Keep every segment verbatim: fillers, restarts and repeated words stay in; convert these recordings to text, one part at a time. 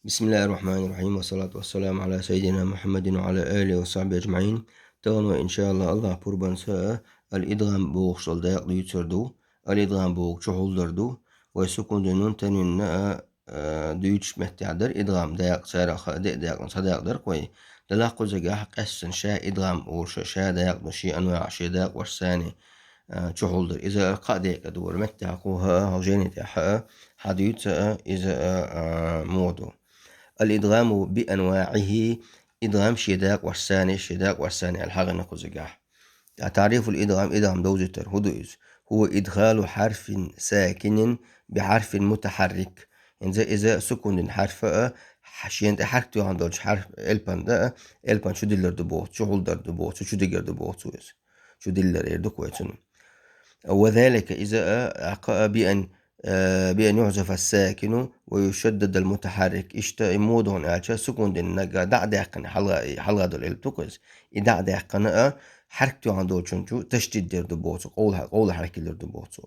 بسم الله الرحمن الرحيم، والصلاة والسلام على سيدنا محمد وعلى آله وصحبه أجمعين. Тахана вай, иншааллахӀ, АллахӀ пурбанца, ал-идгӀам бохуш долу дакъа дуьйцур ду. Ал-идгӀам бохург чухьулдар ду. Вай сукун дина, танвинна а, а, дуьйцуш меттехь дара идгӀам дакъа, царах а деа дакъа, цхьа дакъа дара-кх вай. Делахь кхузахь къаьстина ша идгӀам олуш, ша дакъа ду, шен анваӀ, шен дакъа ваш сани, а, чухьулдар. Иза кхаа декъе ду вара меттехь, кху хӀа а, хӀокху жайни тӀехь хӀа а, хьан дуьйцу а, иза а, а, муха ду. الإدغام بأنواعه, идгӀам шен дакъа ваш сани, шен дакъа ваш сани аьлла хьахийна кхузахь. ТӀаккха تعريف الإدغام, идгӀам довзийтар, хӀун ду иза? هو إدخال حرف ساكن بحرف متحرك. ХӀинца иза сукун дина хьарф а, хьа-, шена тӀе хьарк тоьхна долчу хьарф, элпан да а, элпан чудиллар ду боху, чухьулдар ду боху, чу-, чудигар ду боху цо иза. Чудиллар эр ду-кх вай цунна. وذلك, иза а, тӀаккха а, بأن, а, بأن يحذف الساكن ويشدد المتحرك. Иштта и муха ду аьлча, сукун дина наггахь дӀа а даьккхина, хьалха, и хьалха долу элп ду-кх иза. И дӀа а даьккхина а, хьарк тоьхна долчун чу ташдид дер ду боху цо, къовла, къовла хьарк йиллар ду боху цо.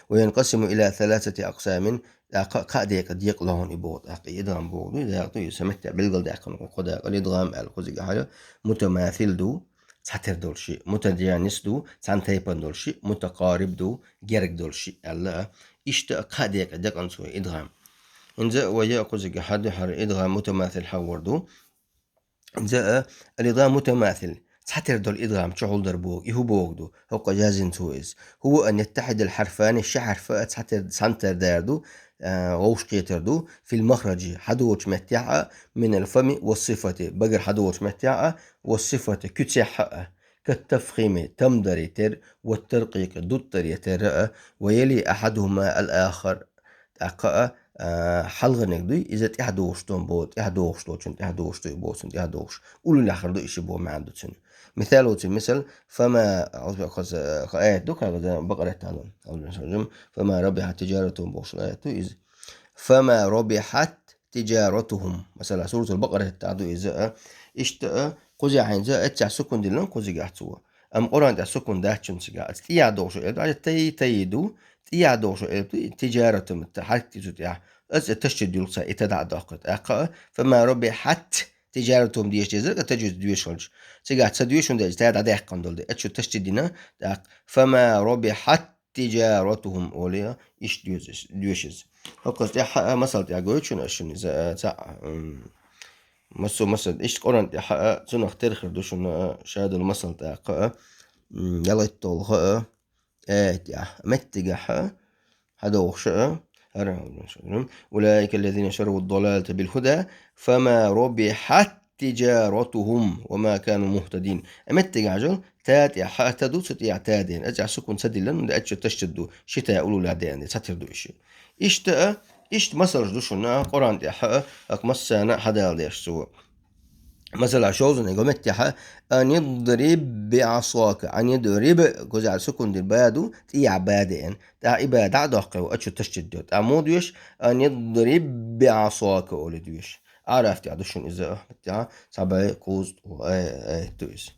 وينقسم إلى ثلاثة أقسام, тӀаккха а кхаа декъе декъалахь и боху, тӀаккха и идгӀам боху ду, и дакъа ду, и сан меттехь билгалдаьккхина кху дакъа, الإدغام аьлла кхузахь, متماثل ду, цхьатера долу шиъ, متجانس ду, цхьана тайпана долу шиъ, متقارب ду, герга долу шиъ аьлла а. Иштта а кхаа декъе декъна цо идгӀам. ХӀинца вай а кхузахь хьан ду хӀара идгӀам мутамасил хьахор ду. ХӀинца а الإدغام المتماثل, цхьатера долу идгӀам чухьулдар боху, и хӀун боху ду, хӀокхо жаззина цо иза. هو أن يتحد الحرفان, ши хьарф а цхьатера, цхьана тера дер ду, а, вовшахкхетар ду, في المخرج, хьадолучу меттехь а, من الفم والصفة, багара хьадолучу меттехь а, والصفة, куьцехь а, كالتفخيم, там даре тера, والترقيق, дуттаре тера а, ويلي أحدهما الآخر, тӀаккха а, а, хьалхарниг дуй, иза тӀаьхьадогӀуш ду боху, тӀаьхьадогӀуш долчун, тӀаьхьадогӀуш ду и боху цунна, тӀаьхьадогӀуш ду и ши боху маьӀна ду цуьнан. Мисал ву цуьнан, мисал, فما, хаза, хаза аят ду, хаза Бакъарат тӀехь ду, فما ربحت تجارتهم бохуш аят ду иза. فما ربحت تجارتهم. Масала, Суратул Бакъарат тӀехь ду иза а. Иштта а, кхузахь хӀинца а, эццехь сукун диллина кхузигахь цо. Амма Къуръан тӀехь сукун дац цуьнан цигахь. Аца тӀехьа догӀуш элп, аца тай, тай ду, тӀехьа догӀуш элп ду, и тижаратум, та хьарк ду цу тӀехь. Аца ташдид юьллу ца, и та дӀа а доккху. ТӀаккха а, فما ربحت تجارتهم деша дезара, тажвид доьшуш хилча. Цигахь ца доьшу, хӀунда аьлча та дӀадаьккхина долу де. Аца чу ташдид дина, тӀаккха فما ربحت تجارتهم олий, иштта доьшуш, доьшуш. ХӀокхуза тӀехь а масал тӀехь гойту шуна ас шуна иза, а, цхьаъ, м, массо а масал, иштта Къуръан тӀехь а, цунах тера хир ду шуна, а, ша долу масал тӀаккха а, м, ялхитталгӀа а, аят тӀехь, меттигехь а, хьадогӀуш а, хӀара, أولئك الذين اشتروا الضلالة بالهدى فما ربحت تجارتهم وما كانوا مهتدين. А меттигехь жал, та тӀехь хьа, та ду, цу тӀехь та дена. Аца сукун ца диллина, хӀунда аьлча ташдид ду, ши та уллехь деана, цхьатера ду и шиъ. Иштта а, иштта масалш ду шуна, Къуръан тӀехь а, хӀокху массарна а хьадала деш цо. Масала, шовзткъа меттехь а, أن اضرب بعصاك. أن اضرب, кхузахь сукун дина ба ду, тӀехь ба деана. ТӀаккха и ба дӀа а доккху, аца чу ташдид ду. ТӀаккха муха доьшу, أن اضرب بعصاك олий доьшу. Араф тӀехь ду шуна иза, тӀехь, цхьа бӀе кхузткъа, э, э, ду иза.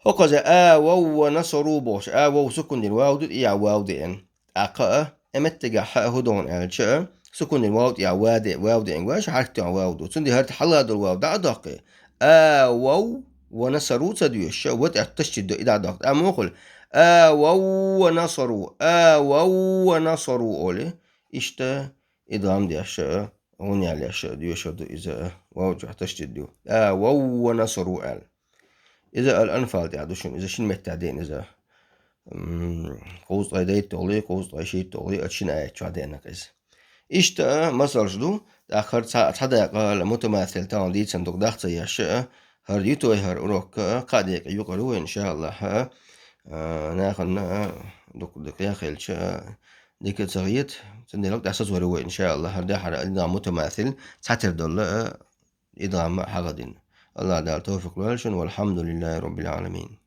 ХӀокхуза آووا ونصروا бохуш, а вов сукун дина вав ду, тӀехь вав деана. ТӀаккха а, э, меттигехь хьа а хӀун ду аьлча а, сукун дина вав тӀехь ва де, вав деана ваьш, хьарк тоьхна вав ду. Цундела хӀара хьалха долу вав дӀа а доккху. آووا ونصروا ца доьшу, ша, ва тӀехь ташдид ду, и дӀа а доккху. ТӀаккха муха хуьлу, آووا ونصروا, آووا ونصروا олий. Иштта идгӀам деш а, гӀунна ял еш а, доьшур ду иза, вав чохь ташдид ду. آووا ونصروا аьлла. Иза Ал-Анфал тӀехь ду шуна, иза шина меттехь деана иза. М, кхузткъе дейтталгӀий, кхузткъе шийтталгӀий, оцу шина аят чохь деана иза. Иштта а масалш ду, тӀаккха хӀара цхьа, цхьа дакъа, мутамасил тахана дийцина дукха дах ца еш а, хӀара юьту вай хӀара урок а, кхаа декъе юкъара вай, иншааллахь, а, нахана а, дукха, дукха яхилча а, дика ца хета, цундела тӀаьхьа сацор вай, иншааллахь, хӀара де хӀара идгӀам мутамасил, цхьатера долу а, идгӀам а хьахадина. АллахӀ Дала тавфикъ лойла шуна, والحمد لله رب العالمين.